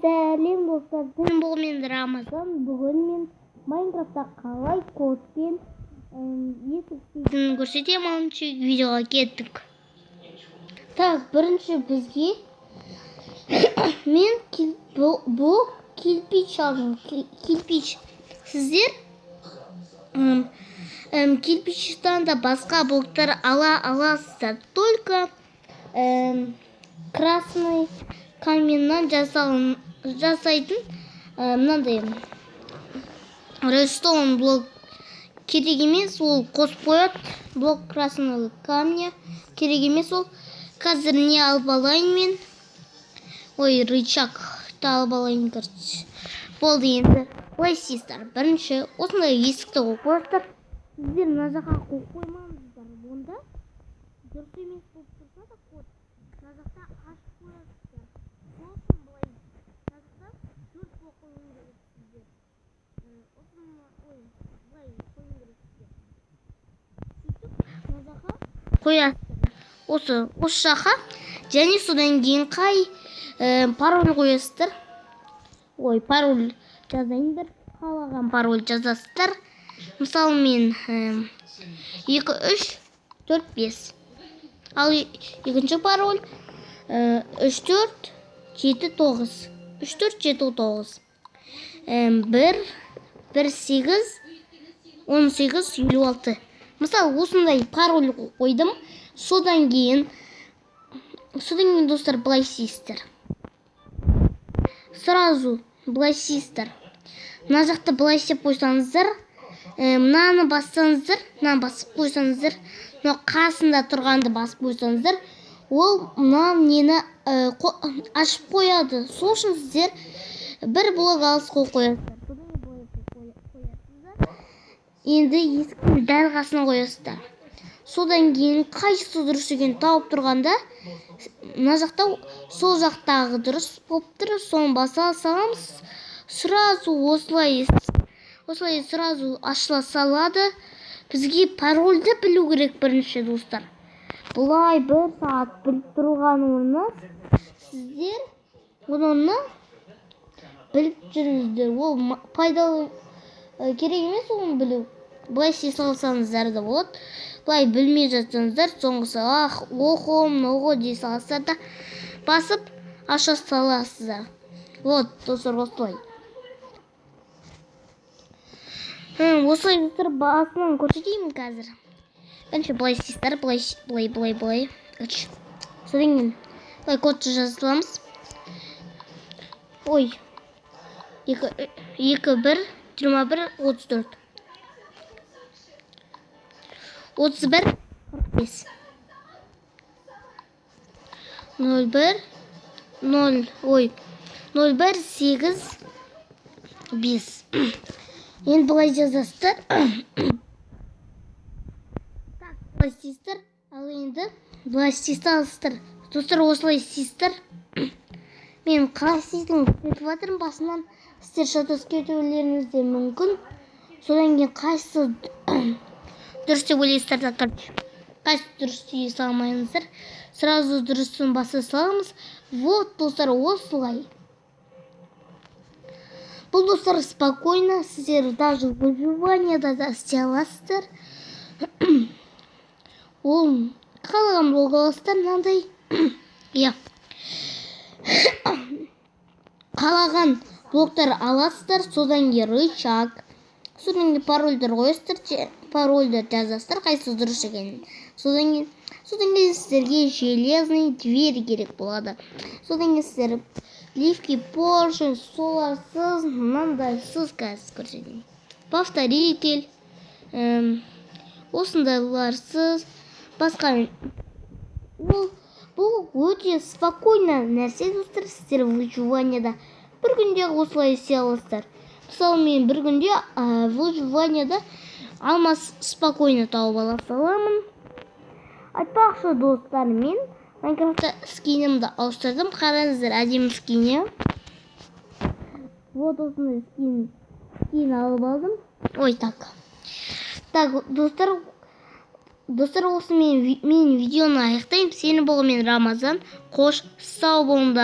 Сәлем, достар! Сіздермен мен, Рамазан. Бүгін мен Майнкрафтта қалай кодпен есік істейтінін көрсетемін. Алыншы, видеоға кеттік. Так, бірінші бізге мен блок кирпич алдым, кирпич. Сіздер кирпичтан да басқа блоктар ала аласыздар, только красный каменнан жасайтын мынандай редстоун блок керек емес, ол қосып қояды. Блок красного камня керек емес ол. Қазір не алып алайын мен? Ой, рычагты алып алайын. Короче, болды. Енді былай істейсіздер: бірінші осындай есікті қойып қоясыздар. Сіздер мына жаққа қойып қоймаңыздар, онда дұрыс емес болып тұрса да, код мына жақта ашып қоясыздар. Сосын былай мына жақта төрт блок қою керексіздер. Осыны, ой, былай қою керексіздер. Сөйтіп мына жаққа қоясыздар, осы жаққа. Және содан кейін қай пароль қоясыздар? Ой, пароль жазайын. Бір қалаған пароль жазасыздар. Мысалы, мен 2, 3, 4, 5. Ал екінші пароль 3, 4, 7, 9, 3, 4, 7, 9, 1, 1, 8, 18, 56. Мысалы, осындай пароль қойдым. Содан кейін, достар, былай істейсіздер. Сразу былай істейсіздер: мына жақта былай істеп қойсаңыздар, мынаны бассаңыздар, мынаны басып қойсаңыздар, мынау қасында тұрғанды басып қойсаңыздар, ол мына нені ашып қояды. Сол үшін сіздер бір блок алыс қойып қоясыздар. Содан кейін былай қоясыздар. Енді есіктің дәл қасына қоясыздар. Содан кейін қайсысы дұрыс екенін тауып тұрғанда, мына жақта, сол жақтағы дұрыс болып тұр, соны баса саламыз. Сразу осылай, осылай сразу ашыла салады. Бізге парольді білу керек бірінші, достар. Былай бір сағат біліп тұрған орнына, сіздер оны біліп жүріңіздер. Ол пайдалы, керек емес оны білу. Былай істей салсаңыздар да болады. Былай білмей жатсаңыздар, соңғысы ах, охо, мынау дей саласыздар да, басып аша саласыздар. Вот, достар, осылай. Осылай, достар, басынан көрсетейін қазір. Бірінші былай істейсіздер, былай, былай, былай, былай. Короче, содан кейін былай кодты жаза саламыз. Ой, 2, 2, 1, 21, 34, 31, 45, 0, 1, 0, ой, 0, 1, 8, 5. Енді былай жазасыздар. Так, былай істейсіздер. Ал енді былай істей саласыздар, достар, осылай істейсіздер. Мен қалай істейтінін көрсетіп жатырмын басынан, сіздер шатасып кетулеріңіз де мүмкін. Содан кейін қайсысы дұрыс деп ойлайсыздар да, короче, қайсысы дұрыс дей салмайсыздар, сразу дұрысын баса саламыз. Вот, достар, осылай. Бұл, достар, спокойно сіздер даже выживанияда да істей аласыздар. Ол қалаған блок аласыздар мынандай, иә, қалаған блоктар аласыздар. Содан кейін рычаг, содан кейін парольдер қоясыздар, парольдер жазасыздар, қайсысы дұрыс екенін. Содан кейін сіздерге железный дверь керек болады. Содан кейін сіздер лифт, поршень, соларсыз, мынандайсыз, қазір көрсетейін, повторитель, осындайларсыз басқа. Ол бұл өте спокойно нәрсе, достар. Сіздер выживанияда бір күнде осылай істей аласыздар. Мысалы, мен бір күнде выживанияда алмаз спокойно тауып ала саламын. Айтпақшы, достар, мен Майнкрафтта скинімді ауыстырдым. Қараңыздар, әдемі скин, иә? Вот осындай скин алып алдым. Ой, так, так, достар, достар, осымен мен видеоны аяқтаймын. Сені болған мен, Рамазан. Қош, сау болыңдар.